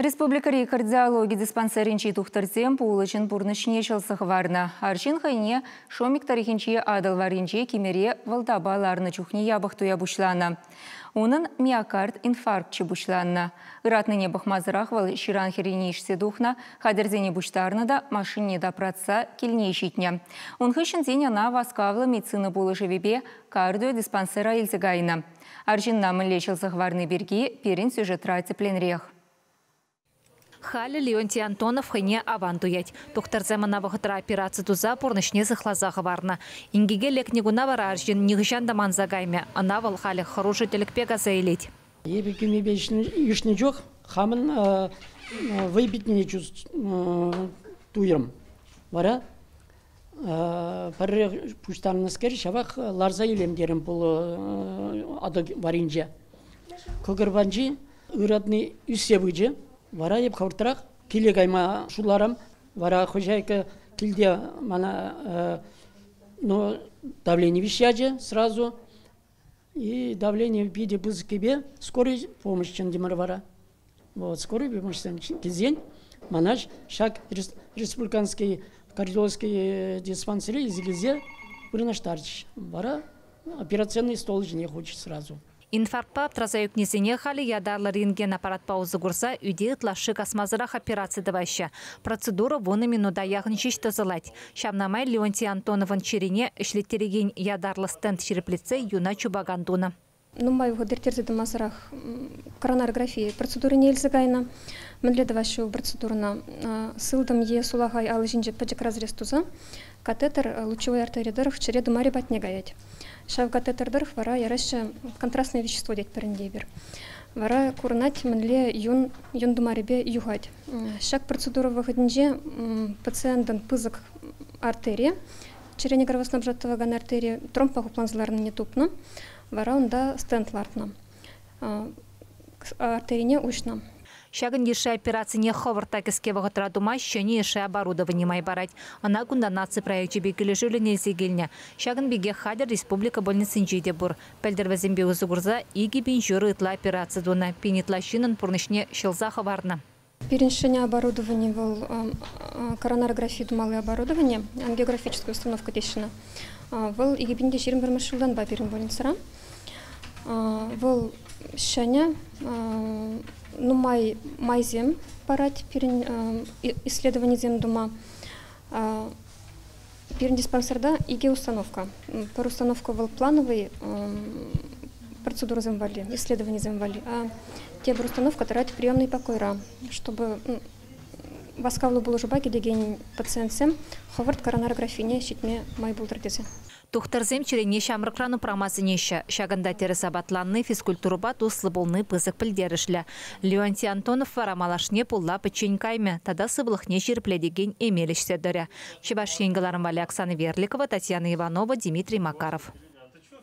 Республикӑри кардиологи диспансерӗнчи тухтӑрсем пулӑҫӑн пурнӑҫне ҫӑлса хӑварнӑ. Арҫын хӑйне Шомик тӑрӑхӗнчи Атӑл варринче кимӗре вӑлтапа ларнӑ чухне япӑх туя пуҫланӑ. Унӑн миокард инфаркчӗ пуҫланнӑ. Ыратнине пӑхмасӑрах вӑл ҫыран хӗррине ишсе тухнӑ, хатӗрсене пуҫтарнӑ та машине тапратса килне ҫитнӗ. Ун хыҫҫӑн тин ӑна васкавлӑ медицина пулӑшӑвӗпе кардиодиспансера илсе кайнӑ. Арҫынна мӗнле ҫӑлса хӑварни пирки пирӗн сюжетра тӗплӗнрех. Халӗ Леонтий Антонов хӑйне аван туять. Тухтӑрсем ӑна вӑхӑтра операци туса пурнӑҫне сыхласа хӑварнӑ. Инкеке лекнӗ куна вара арҫын нихӑҫан та манса каймӗ. Ӑна вӑл халӗ хӑрушӑ тӗлӗкпе каса илет. Эпӗ кӳмепе ишнӗ чух хамӑн вӑй питнине туйрӑм. Вара пӗрре пуҫтарӑннӑскер ҫавах ларса илем терӗм пулӑ Атӑл варринче. Кӑкӑр панчи ыратни ӳссе пычӗ. Вара эп хӑвӑртрах киле кайма шутларӑм. Вара хозяйка килте мана ну, давление виҫ ячӗ сразу. И давление питӗ пысӑккипе скорый помощь чӗнтӗмӗр вара. Вот, скорый помощь килсен мана ҫак республиканский кардиологический диспансере илсе килсе вырнаҫтарчӗҫ. Вара операционный стол ҫине хучӗҫ сразу. Инфарктпа аптраса ӳкнисене халӗ ятарлӑ рентген аппаратпа усӑ курса ӳте ытлашши касмасӑрах операци тӑваҫҫӗ. Процедура 10 минута яхӑн ҫеҫ тӑсӑлать. Ҫавна май Леонтий Антоновӑн чӗрине ӗҫлеттерекен ятарлӑ стенд ҫирӗплетсе юна чупакан тунӑ. Нумай вӑхӑт ирттерсе тӑмасӑрах коронарографи процедурине илсе кайнӑ. Мӗнле тӑваҫҫӗ ку процедурӑна? Сылтӑм е сулахай алӑ ҫинче пӗчӗк разрез туса катетер лучевой артерия тӑрӑх чӗре тымарӗ патне каять. Ҫав катетер тӑрӑх вара яраҫҫӗ контрастное вещество тетпӗр ӗнтӗ эпир. Вара курӑнать, мӗнле юн юн тымарӗпе юхать. Ҫак процедура вӑхӑтӗнче пациентӑн пысӑк артерия, чӗрене кровоснабжать тӑвакан артерия, тромбпа хупланса ларнине тупнӑ. Вара унта стенд лартнӑ. Артерине уҫнӑ. Ҫакӑн йышши операцине хӑвӑрт та кӗске вӑхӑтра тума ҫӗнӗ йышши оборудовани май парать. Ӑна кунта наци проекчӗпе килӗшӳллӗн илсе килнӗ. Ҫакӑн пекех хатӗр республика больницинче те пур. Пӗлтӗр вӗсемпе усӑ курса 2500 ытла операци тунӑ. Пин ытла ҫыннӑн пурнӑҫне ҫӑлса хӑварнӑ. Пирӗн ҫӗнӗ оборудовани вӑл коронарографи тумалли оборудовани, ангиографическая установка теҫҫӗ. Вӑл 2021 ҫултанпа пирӗн больницӑра. Вӑл ҫӗнӗ, нумай майсем парать пирӗн исследованисем тума. Пирӗн диспансерта икӗ установка. Пӗр установка вӑл плановый процедурӑсем валли, исследованисем валли, а тепӗр установка тӑрать приемный покойра, чтобы васкавлӑ пулӑшупа килекен пациентсем хӑвӑрт коронарографине ҫитме май пултӑр тесе. Тухтӑрсем чӗрене ҫамрӑкран упрама сӗнеҫҫӗ. Ҫакӑнта тӗрӗс апатланни, физкультурӑпа туслӑ пулни пысӑк пӗлтерӗшлӗ. Леонтий Антонов вара малашне пулла пӗччен каймӗ тата сывлӑхне ҫирӗплетекен эмел ӗҫсе тӑрӗ. Чӑваш Ен кӑларӑм валли Оксана Верликова, Татьяна Иванова, Дмитрий Макаров.